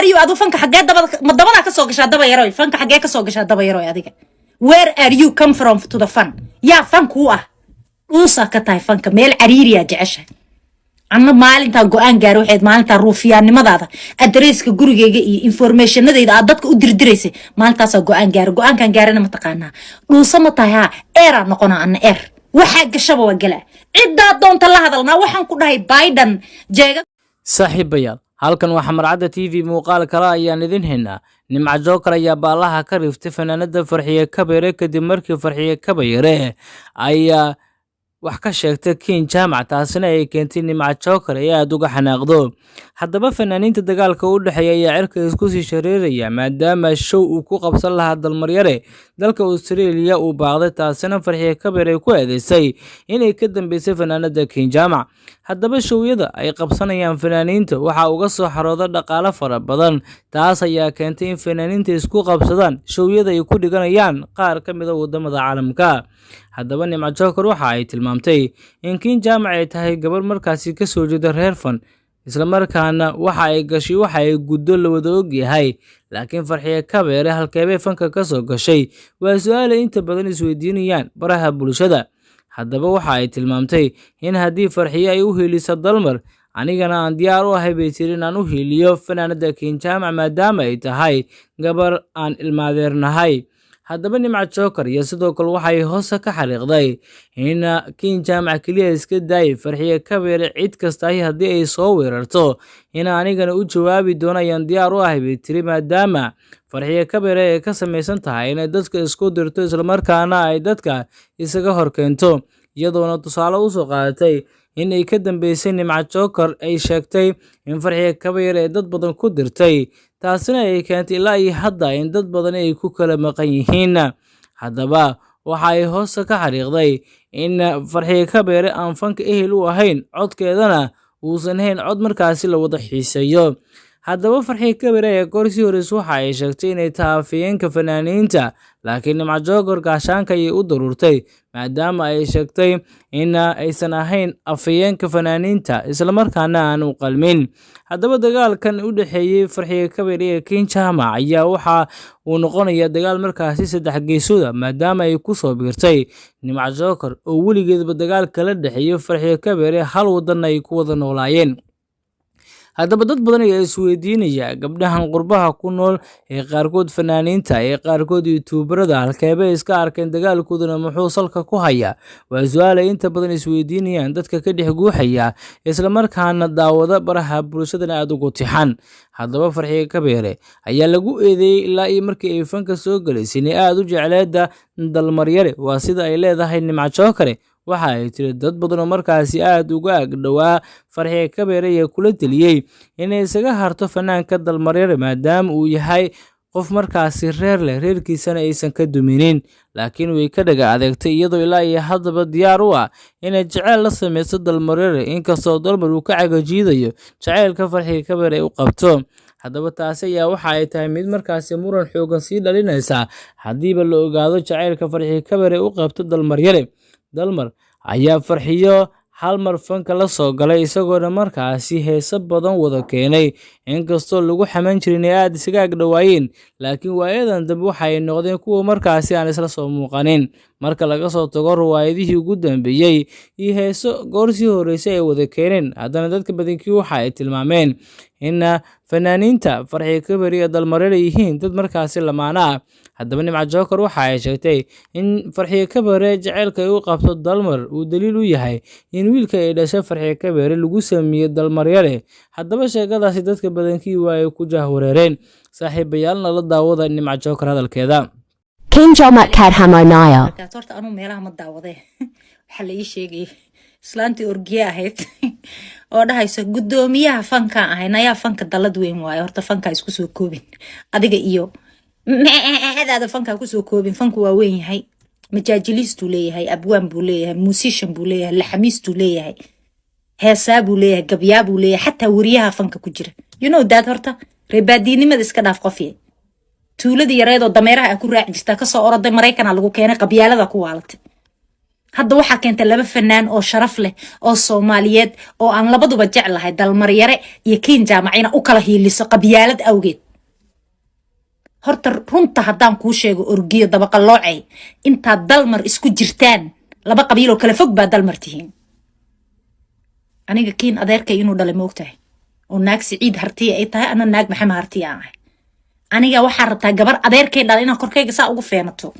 Are you? Adu fanka xaggee dabada ma dabadaa kasoo gashaa, daba yaroy? Fanka xaggee kasoo gashaa, daba yaroy adiga? Where are you come from to the fun? Yaa fan kuu ah? Dhuusaa ka tahay fanka, meel cariiriyaa jeceshahay. Anna maalintaa go-aan gaara waxayd maalintaa ruufiyaannimadaada, addresska gurigeyga iyo informationadayda aad dadka u dirdiraysay, maalintaasaa go-aan gaara. Go-aankan gaarana ma taqaanaa? Dhuusa ma tahay? Haa, eeraa noqonaa anna. Eer waxaa gashaba waa galaa, ciddaa doonta la hadalnaa. Waxaan ku dhahay Biden jeega. Saaxiibayaal, halkan waa Xamarcadda TV. Muuqaal kale ayaan idin haynaa. Nimco Jookar ayaa baallaha ka riftay fanaanada Farxiye Kabayare kadib markii Farxiye Kabayare ayaa wax ka sheegtay Kiin Jaamac, taasina ay keentay Nimco Jookar ay aada uga xanaaqdo. Haddaba fanaaniinta dagaalka u dhexeeya ayaa cirka isku sii shareeraya, maadaama show uu ku qabsan lahaa Dalmaryare dalka Australia uu baaqday, taasina Farxiye Kabayare ay ku eedeysay inay ka dambeysay fanaanada Kiin Jaamac. Haddaba showyada ay qabsanayaan fanaaniinta waxaa uga soo xarooda dhaqaale fara badan. Taas ayaa keentay in fanaaniinta isku qabsadaan showyada ay ku dhiganayaan qaar ka mid a wadamada caalamka. Haddaba Nimco Jookar waxa ay tilmaamtay in Kiin Jaamac ay tahay gabar markaasi kasoo jeeda reer fan, islamarkaana waxa ay gashay waxa ay guddo la wada ogyahay. Laakiin Farxiye Kabeere halkeebay fanka kasoo gashay? Waa su-aal ay inta badan isweydiinayaan baraha bulshada. Haddaba waxa ay tilmaamtay in haddii Farxiye ay u hiiliso Dalmar, anigana aan diyaar u ahay, bay tiri, inaan u hiiliyo fanaanada Kiin Jaamac, maadaama ay tahay gabar aan ilmaadeernahay. Haddaba Nimco Jookar iyo sidoo kale waxay hoose ka xariiqday in Kiin Jaamac keliya iska daayay, Farxiye Kabeere cid kastahi haddii ay soo weerarto in anigana u jawaabi doono ayaan diyaar u ahay, bay tiri, maadaama Farxiye Kabeere ay ka samaysan tahay inay dadka isku dirto, islamarkaana ay dadka isaga hor keento, iyadoona tusaale usoo qaadatay in ay ka dambeysay Nimco Jookar ay sheegtay in Farxiye Kabayare ay dad badan ku dirtay, taasina ay keentay ilaa iyo hadda in dad badan ay ku kala maqan yihiin. Haddaba waxa ay hoosta ka xariiqday in Farxiye Kabeere aan fanka ehel u ahayn, codkeedana uusan hayn cod markaasi la wada xiiseeyo. Haddaba Farxiye Kabeere ayaa goor sii horeysa waxa ay sheegtay inay tahay afhayeenka fanaaniinta, laakiin Nimco Jookar gaashaanka ayay u daruurtay, maadaama ay sheegtay in aysan ahayn afhayeenka fanaaniinta, islamarkaana aan u qalmin. Haddaba dagaalkan u dhexeeyey Farxiye Kabeere iyo Kiin Jaamac ayaa waxa uu noqonayaa dagaal markaasi saddex geesooda, maadaama ay kusoo biirtay Nimco Jookar oo weligeedba dagaal kala dhexeeyo Farxiye Kabeere, hal wadanna ay ku wada noolaayeen. Haddaba dad badan ayaa isweydiinaya gabdhahan qurbaha ku nool ee qaarkood fanaaniinta ee qaarkood youtuberada halkeebay iska arkeen? Dagaalkooduna muxuu salka ku hayaa? Waa su-aal ay inta badan isweydiinayaan dadka ka dhex guuxaya, islamarkaana daawada baraha bulshadana aada ugu tixan. Haddaba Farxiye Kabeere ayaa lagu eedeeyey ilaa iyo markii ay fanka soo galaysay inay aada u jecleeda Dalmaryare, waa sida ay leedahay Nimco Jookare. Waxa ay tiri dad badan oo markaasi aada uga agdhowaa Farxiye Kabeere ayaa kula teliyey inay isaga harto fanaanka Dalmaryare, maadaama uu yahay qof markaasi reer leh, reerkiisana aysan ka duminin. Laakiin way ka dhaga adeegtay, iyadoo ilaa iyo haddaba diyaar u ah inay jaceyl la sameyso Dalmaryare, inkastoo Dalmar uu ka cagajiidayo jaceylka Farxiye Kabeere ay u qabto. Haddaba taasi ayaa waxa ay tahay mid markaasi muran xoogan sii dhalinaysa haddiiba la ogaado jaceylka Farxiye Kabeere u qabto Dalmaryare. Dalmar ayaa Farxiyo hal mar fanka la soo galay, isagoona markaasi heeso badan wada keenay, inkastoo lagu xaman jirin inay aada isaga agdhowaayeen. Laakiin waayadan dambe waxa ay noqdeen kuwa markaasi aan isla soo muuqanin, marka laga soo tago riwaayadihii ugu dambeeyey iyo heeso goor sii horreysay ay wada keeneen. Haddana dadka badankii waxa ay tilmaameen in fanaaniinta Farxiye Kabeere iyo Dalmaryare yihiin dad markaasi lamaana ah. Haddaba Nimco Jookar waxa ay sheegtay in Farxiye Kabeere jaceylka ay u qabto Dalmar uu daliil u yahay in wiilka ay dhashay Farxiye Kabeere lagu sameeyey Dalmaryare. Haddaba sheekadaasi dadka badankii waa ay ku jahwareereen. Saaxiibayaalna la daawada Nimco Jookar hadalkeeda. King Jamak Kadhamo Naya. Markaas horta anuu meelaha ma daawadee. Waxaa la ii sheegayay islaantii orgiye ahayd oo dhahayso guddoomiyaha fankaan ahay. Nayaa, fanka dalad weyn waaye. Horta fankaa isku soo koobin adiga iyo meedaada, fankaa kusoo koobin. Fanku waa weyn yahay. Majaajiliistuu leeyahay, abwaan buu leeyahay, musician buu leeyahay, laxamiistuu leeyahay, heesaa buu leeyahay, gabyaa buu leeyahay, xataa weriyaha fanka ku jira. You know that. Horta reebaadiinimada iska dhaaf. Qofye tuuladii yareedoo dameeraha a ku raaci jirtaa kasoo oroday, Maraykana lagu keenay, qabyaalada ku waalatay. Hadda waxaa keentay laba fanaan oo sharaf leh oo Soomaaliyeed oo aan labaduba jeclahay, Dalmaryare iyo Kiin Jaamacina, u kala hiiliso qabyaalad awgeed. Horta runta haddaan kuu sheego, Orgiyo dabaqaloocay, intaad Dalmar isku jirtaan laba qabiiloo kala fog baa Dalmar tihiin. Aniga Kiin adeerkay inuu dhalay ma ogtahay? Oo naag Siciid Hartiya ay tahay, ana naag Maxamed Hartiya aan ahay. Aniga waxaa rabtaa gabar adeerkay dhalay inaad korkayga saa ugu feenato,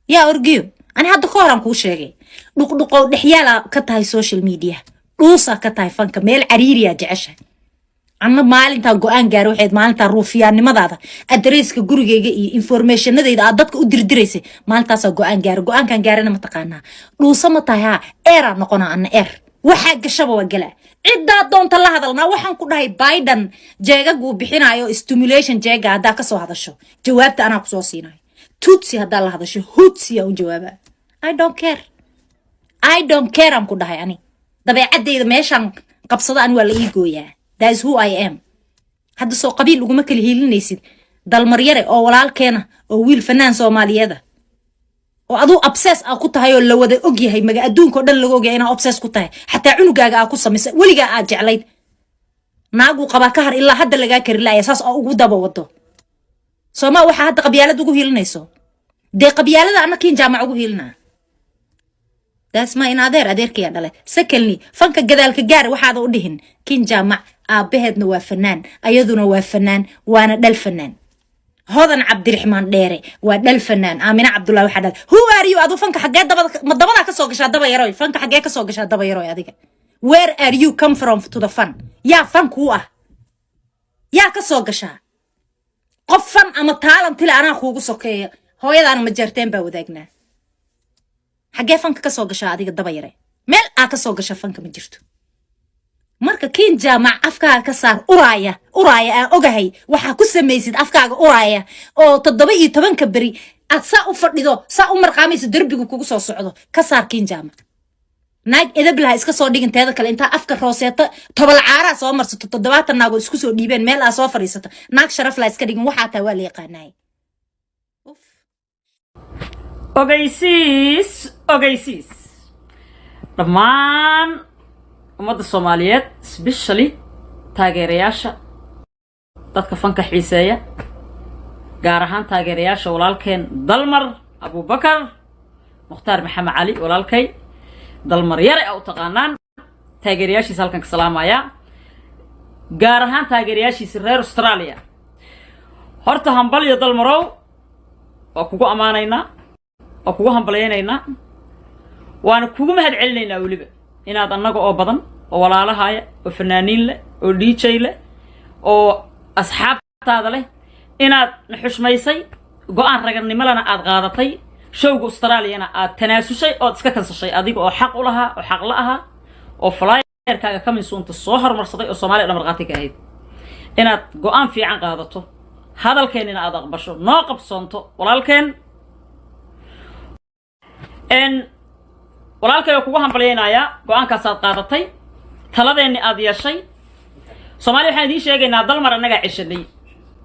yaa Orgiyo? Ani hadda ka horaan kuu sheegay, dhuqdhuqow dhexyaala ka tahay social media, dhuusaa ka tahay fanka, meel cariiriyaa jeceshahay. Anna maalintaa go-aan gaara waxayd maalintaa ruufiyaannimadaada, addresska gurigayga iyo informationadayda aad dadka u dirdiraysay, maalintaasaa go-aan gaara. Go-aankan gaarana ma taqaanaa? Dhuusa ma tahay? Haa, eeraa noqonaa anna. Eer waxaa gashaba waa galaa, ciddaa doonta la hadalnaa. Waxaan ku dhahay, Biden jeegaguu bixinayo, stimulation jeega, haddaa kasoo hadasho, jawaabta anaa kusoo siinayo. Tutsi haddaa la hadasho, Hutsi aan u jawaaba. I don't care, I don't care, aan ku dhahay. Ani dabeecadeyda meeshaan qabsado ani waa la ii gooyaa. That is who I am. Hadda soo qabiil uguma kala hiilinaysid Dalmaryare oo walaalkeena oo wiil fanaan Soomaaliyeeda oo aduu obsess aa ku tahay oo la wada ogyahay, maga adduunka o dhan laga ogyahay inaa obsess ku tahay, xataa cunugaaga aa ku samaysa, weligaa aad jeclayd, naaguu qabaa ka har ilaa hadda lagaa kari laaya, saas oo ugu daba wado. Sooma waxaa hadda qabyaalad ugu hiilinayso? Dee qabyaalada anna Kiin Jaamac ugu hiilinaa. That's my in adeer, adeerkayaa dhale. Secondly, fanka gadaalka gaar waxaada u dhihin. Kiin Jaamac aabbaheedna waa fanaan, ayaduna waa fanaan, waana dhal fanaan. Hodan Cabdiraxmaan Dheere waa dhal fanaan. Aamina Cabdullahi waxaa dhal. Who are you adu? Fanka xaggee dabada ma dabadaa kasoo gashaa, daba yaroy? Fanka xaggee kasoo gashaa, daba yaroy, adiga? Where are you come from to the fun? Yaa fan kuu ah? Yaa kasoo gashaa? Qof fan ama talentile anaa kuugu sokeeya. Hooyadaana ma jeerteen baa wadaagnaa. Xaggee fanka kasoo gashaa adiga, daba yare? Meel aa kasoo gasha fanka ma jirto. Marka Kiin Jaamac afkaaga ka saar uraaya, uraaya aan ogahay waxaa ku samaysid afkaaga uraaya oo 17-ka beri aad saa u fadhido, saa u marqaamayso, derbigu kugu soo socdo. Ka saar Kiin Jaamac. Naag edablaha iska soo dhigin. Teeda kale, intaa afka rooseeto, tobol caaraa soo marsato, 70 naagoo isku soo dhiibeen meel aa soo fadhiisato, naag sharaf laa iska dhigin. Waxaa taa waa la yaqaanaay. Ogeysiis, ogeysiis dhammaan ummadda Soomaaliyeed, specially taageerayaasha dadka fanka xiiseeya, gaar ahaan taageerayaasha walaalkeen Dalmar Abubakar Mukhtaar Maxamed Cali, walaalkay Dalmar Yare a u taqaanaan. Taageerayaashiisa halkan ka salaamaya, gaar ahaan taageerayaashiisa reer Australia. Horta hambalyo, Dalmarow. Waa kugu ammaanaynaa, waa kugu hambalyaynaynaa, waana kugu mahad celinaynaa weliba inaad annaga oo badan oo walaalahaaya oo fanaaniin leh oo DJ leh oo asxaabtaada leh inaad na xushmaysay, go-aan ragannimalana aad qaadatay, showga Australiana aad tanaasushay ood iska kansashay, adiga oo xaq u lahaa oo xaq la ahaa oo flyerkaaga kaminsuunta soo hormarsaday oo Soomaaliya dhan markhaati ka ahayd, inaad go-aan fiican qaadato, hadalkeennina aad aqbasho, noo qabsoonto walaalkeen. Walaalkay, oo kugu hambalyaynayaa go-aankaasaad qaadatay, taladeenni aad yeeshay. Soomaaliya waxaan idiin sheegaynaa, Dalmar annagaa ceshanay.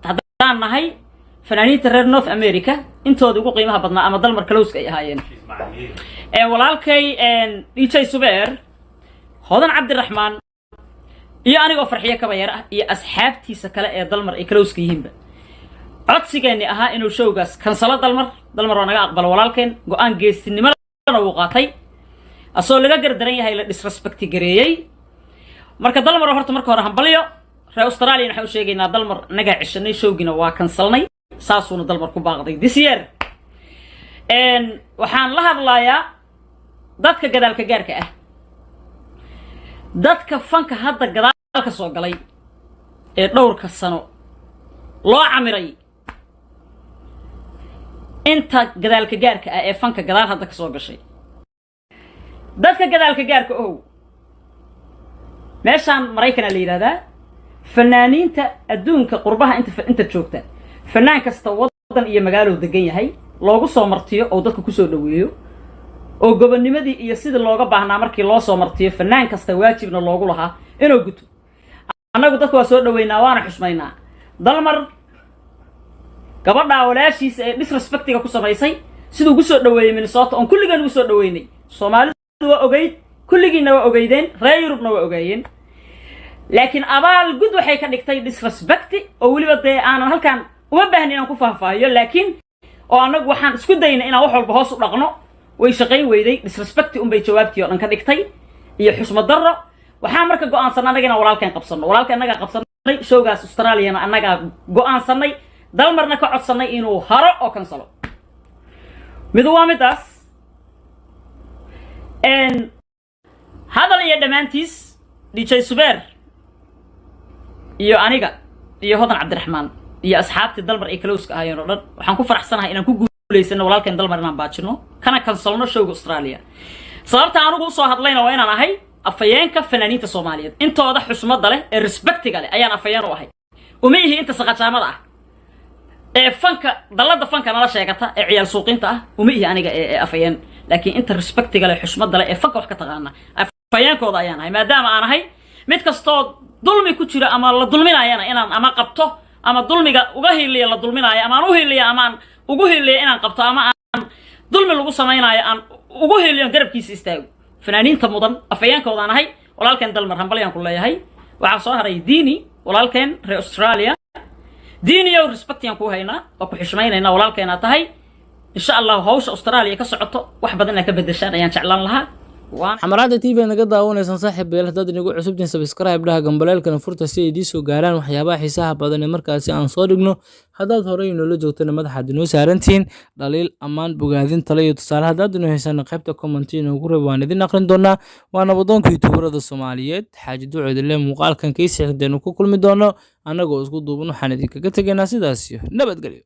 Haddaan nahay fanaaniinta reer North America intooda ugu qiimaha badnaa ama Dalmar closeka ay ahaayeen, walaalkay DJ Subeer, Hodan Cabdiraxmaan iyo anigoo Farxiyo Kabayar ah iyo asxaabtiisa kale ee Dalmar ay closeka yihiinba, codsigeenni ahaa inuu showgaas kansalo Dalmar, Dalmar waa naga aqbalo walaalkeen. Go-aan geesinimadana wuu qaatay, asoo laga gardaran yahay, la disrespect gareeyey. Marka Dalmar, horta marka hore hambalyo. Reer Australian waxaan u sheegaynaa, Dalmar nagaa ceshanay, showgina waa kansalnay, saasuuna Dalmar ku baaqday this year. Waxaan la hadlayaa dadka gadaalka gaarka ah, dadka fanka hadda gadaal ka soo galay ee dhowrka sano loo camiray. Inta gadaalka gaarka ah ee fanka gadaal hadda ka soo gashay, dadka gadaalka gaarka ohow, meeshaan Maraykanaa la yidhahdaa. Fanaaniinta adduunka qurbaha inta joogta, fanaan kasta waddan iyo magaalow degan yahay loogu soo martiyo oo dadka kusoo dhaweeyo oo gobonnimadii iyo sidii looga baahnaa markii loo soo martiyo, fanaan kasta waajibna loogu lahaa inuu guto. Annagu dadka waa soo dhaweynaa, waana xushmaynaa. Dalmar gabadhaa walaashiisa ee disrespectiga ku samaysay, siduu ugu soo dhaweeyey Minnesota oon kulligeen ugu soo dhaweynay. Soomaalidu waa ogeyd, kulligiinna waa ogeydeen, reer Yurubna waa ogaayeen, laakiin abaal gud waxay ka dhigtay disrespect oo weliba dee aanan halkaan uma baahnin inaan ku faahfaahiyo. Laakiin oo annagu waxaan isku daynay inaan wax walba hoos u dhaqno, way shaqayn weyday. Disrespect unbay jawaabtii oo dhan ka dhigtay iyo xusmad darro. Waxaan marka go'aansanay annaga inaan walaalkeen qabsanno. Walaalka annagaa qabsanay showgaas Australiana, annagaa go'aansanay, Dalmarna ka codsanay inuu haro oo cancelo. Midu waa midaas. Hadal iyo dhammaantiis, DJ Subeer iyo aniga iyo Hodan Cabdiraxmaan iyo asxaabtii Dalmar ay closeka ahaayeen oo dhan, waxaan ku faraxsanahay inaan ku guulaysano walaalkeen Dalmar inaan baajino kana cancelno showga Australia. Sababta anugu usoo hadlayna waa inaan ahay afayeenka fanaaniinta Soomaaliyeed. Intooda xusmada leh ee respectiga leh ayaan afayeen u ahay. Uma ihi inta saqajaamada ah ee fanka, dallada fanka nala sheegata ee ciyaal suuqinta ah, uma ihi aniga ee afayeen. Laakiin inta respectiga leh, xushmada leh ee fanka wax ka taqaana, afayeenkooda ayaan ahay, maadaama aan ahay mid kastoo dulmi ku jiro ama la dulminayana inaan ama qabto ama dulmiga uga hiiliyo la dulminaayo, ama aan u hiiliyo ama aan ugu hiiliyo inaan qabto, ama aan dulmi lagu samaynaayo aan ugu hiiliyo, garabkiisa istaago. Fanaaniinta mudan afayeenkoodaan ahay. Walaalkeen Dalmar, hambalyaan ku leeyahay. Waxaa soo haray Diini, walaalkeen reer Australia. Diiniyow, respectiyan kuu haynaa, waa ku xushmaynaynaa, walaalkeenaa tahay. Insha Allahu hawsha Australia ka socoto wax badan inaad ka bedeshaan ayaan jeclaan lahaa. Xamaraadda TV aad naga daawanaysaan, saaxiib beel. Haddaad inagu cusubtiin, subscribe dhaha, gambaleelkana furta si ay idiin soo gaaraan waxyaabaha xiisaha badan ee markaasi aan soo dhigno. Haddaad horey inoola joogtana, madaxaad inoo saarantihiin. Dhaliil, ammaan, bogaadin, tale iyo tusaale haddaad inoo haysaan, qaybta comment inoogu reeb, waan idin aqrin doonaa. Waa nabadoonka youtuberada Soomaaliyeed, Xaaji Duceedile. Muuqaalkan kiisi xigdeenu ku kulmi doono, annagoo isku duuban waxaan idinkaga tegaynaa sidaas iyo nabadgelyo.